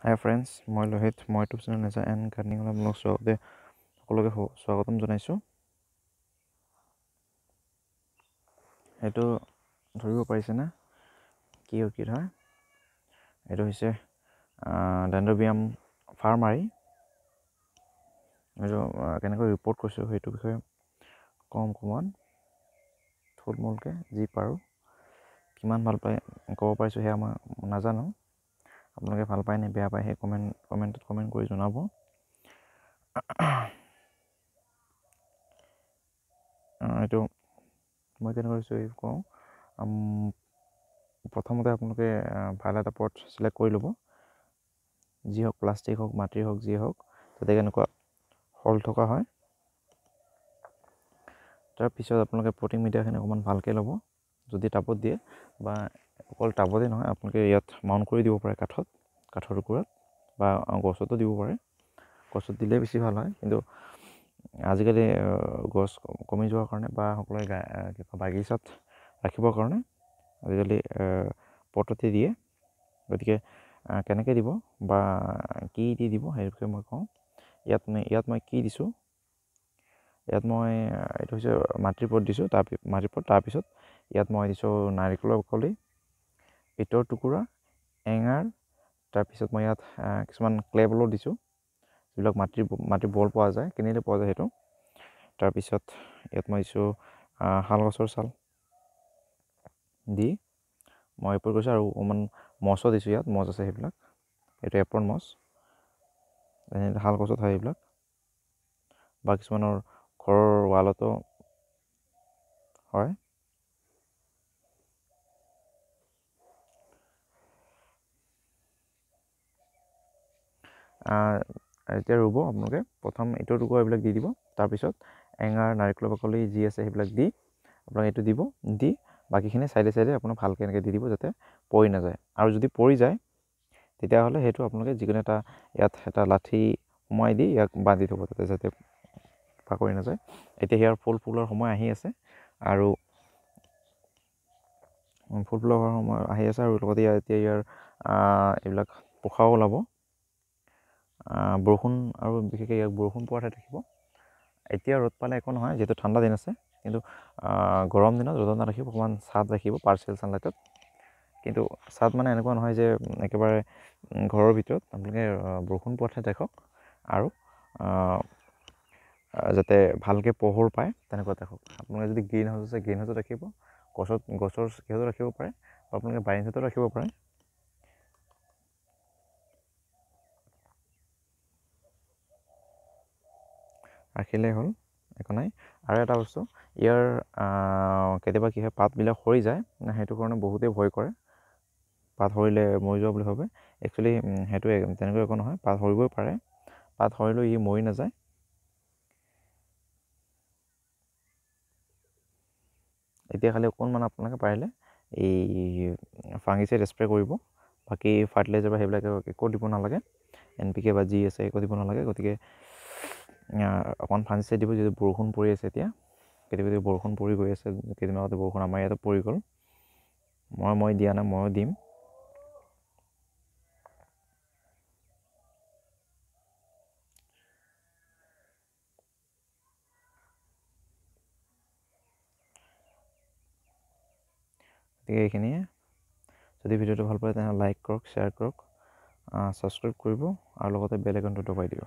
হাই friends, মই লোহিত, মই YouTube channel nature and গাৰ্ডেনিঙলৈ আপোনালোক চবতে সকলোকে স্বাগতম জনাইছোঁ। সেইটো ধৰিব পাৰিছেনে কি অৰ্কিড হয়? এইটো হৈছে ডেণ্ড্ৰবিয়াম ফাৰ্মাৰী। এইটো কেনেকৈ ৰিপৰ্ট কৰিছোঁ সেইটো বিষয়ে কম অকণমান থুলমূলকৈ যি পাৰোঁ। কিমান ভাল পায় ক'ব পাৰিছোঁ সেয়া মই নাজানো, আপোনালোকে ভাল পায় নে বেয়া পায় সেই কমেণ্টত কমেণ্ট কৰি জনাব। এইটো মই কেনেকৈ কৰিছোঁ এই কওঁ। প্ৰথমতে আপোনালোকে ভাল এটা পট চিলেক্ট কৰি ল'ব, যি হওক প্লাষ্টিক হওক মাটিৰ হওক যি হওক, যাতে কেনেকুৱা হল থকা হয়। তাৰপিছত আপোনালোকে পটিং মিডিয়াখিনি অকণমান ভালকৈ ল'ব, যদি টাবত দিয়ে বা অকল টাবতে নহয় আপোনালোকে ইয়াত মাউণ্ট কৰি দিব পাৰে কাঠত, কাঠৰ টুকুৰাত বা গছতো দিব পাৰে। গছত দিলে বেছি ভাল হয়, কিন্তু আজিকালি গছ কমি যোৱাৰ কাৰণে বা সকলোৱে বাগিচাত ৰাখিবৰ কাৰণে আজিকালি পটতে দিয়ে। গতিকে কেনেকৈ দিব বা কি দি দিব সেই বিষয়ে মই কওঁ। ইয়াত মই কি দিছোঁ, ইয়াত মই এইটো হৈছে মাটিৰ পট দিছোঁ, তাৰ মাটিৰ পট। তাৰপিছত ইয়াত মই দিছোঁ নাৰিকলৰ বাকলি, ইটৰ টুকুৰা, এঙাৰ। তাৰপিছত মই ইয়াত কিছুমান ক্লে বলো দিছোঁ, যিবিলাক মাটিৰ বল পোৱা যায়, কিনিলে পোৱা যায় সেইটো। তাৰপিছত ইয়াত মই দিছোঁ শাল গছৰ ছাল দি মই এপৰ কৰিছোঁ, আৰু অকণমান মছো দিছোঁ ইয়াত, মছ আছে সেইবিলাক, এইটো এপৰ মছ, শাল গছত হয় এইবিলাক, বা কিছুমানৰ ঘৰৰ ৱালতো হয়। এতিয়া ৰুব আপোনালোকে প্ৰথম ইটৰ টুকুৰা এইবিলাক দি দিব, তাৰপিছত এঙাৰ, নাৰিকলৰ বাকলি যি আছে সেইবিলাক দি আপোনালোকে এইটো দিব, দি বাকীখিনি চাইডে চাইডে আপোনাক ভালকৈ এনেকৈ দি দিব যাতে পৰি নাযায়। আৰু যদি পৰি যায় তেতিয়াহ'লে সেইটো আপোনালোকে যিকোনো এটা ইয়াত এটা লাঠি সোমাই দি ইয়াক বান্ধি থ'ব তাতে, যাতে পাকৰি নাযায়। এতিয়া ইয়াৰ ফুল ফুলৰ সময় আহি আছে, আৰু ফুল ফুলৰ সময় আহি আছে, আৰু লগতে ইয়াৰ এতিয়া ইয়াৰ এইবিলাক পোখাও ওলাব। বৰষুণ আৰু বিশেষকৈ ইয়াক বৰষুণ পোৱা ঠাইত ৰাখিব। এতিয়া ৰ'দ পালে একো নহয়, যিহেতু ঠাণ্ডা দিন আছে, কিন্তু গৰম দিনত ৰ'দত নাৰাখিব, অকণমান ছাঁত ৰাখিব, পাৰ্চিয়েল ছানলাইটত। কিন্তু ছাঁত মানে এনেকুৱা নহয় যে একেবাৰে ঘৰৰ ভিতৰত, আপোনালোকে বৰষুণ পোৱা ঠাইত ৰাখক, আৰু যাতে ভালকৈ পোহৰ পায় তেনেকুৱাত ৰাখক। আপোনালোকে যদি গ্ৰীণ হাউচ আছে গ্ৰীণ হাউচত ৰাখিব, গছৰ কিহতো ৰাখিব পাৰে, বা আপোনালোকে বাৰীতো ৰাখিব পাৰে। ৰাখিলেই হ'ল, একো নাই। আৰু এটা বস্তু ইয়াৰ কেতিয়াবা কি হয়, পাতবিলাক সৰি যায়, সেইটো কাৰণে বহুতেই ভয় কৰে, পাত সৰিলে মৰি যোৱা বুলি ভাবে। একচুৱেলি সেইটো তেনেকুৱা একো নহয়, পাত সৰিবই পাৰে, পাত সৰিলেও ই মৰি নাযায়। এতিয়া খালি অকণমান আপোনালোকে পাৰিলে এই ফাংগিচাইড স্প্ৰে কৰিব, বাকী ফাৰ্টিলাইজাৰ বা সেইবিলাক একো দিব নালাগে, এন পি কে বা যি আছে একো দিব নালাগে। গতিকে অকণমান ফাংগিচাইড দিব, যিহেতু বৰষুণ পৰি আছে এতিয়া, কেতিয়াবা কেতিয়াবা বৰষুণ পৰি গৈ আছে, কেইদিনমান আগতে বৰষুণ আমাৰ ইয়াতো পৰি গ'ল। মই দিয়া নাই, ময়ো দিম। গতিকে এইখিনিয়ে। যদি ভিডিঅ'টো ভাল পায় তেনেহ'লে লাইক কৰক, শ্বেয়াৰ কৰক, ছাবস্ক্ৰাইব কৰিব, আৰু লগতে বেল আইকনটো দবাই দিব।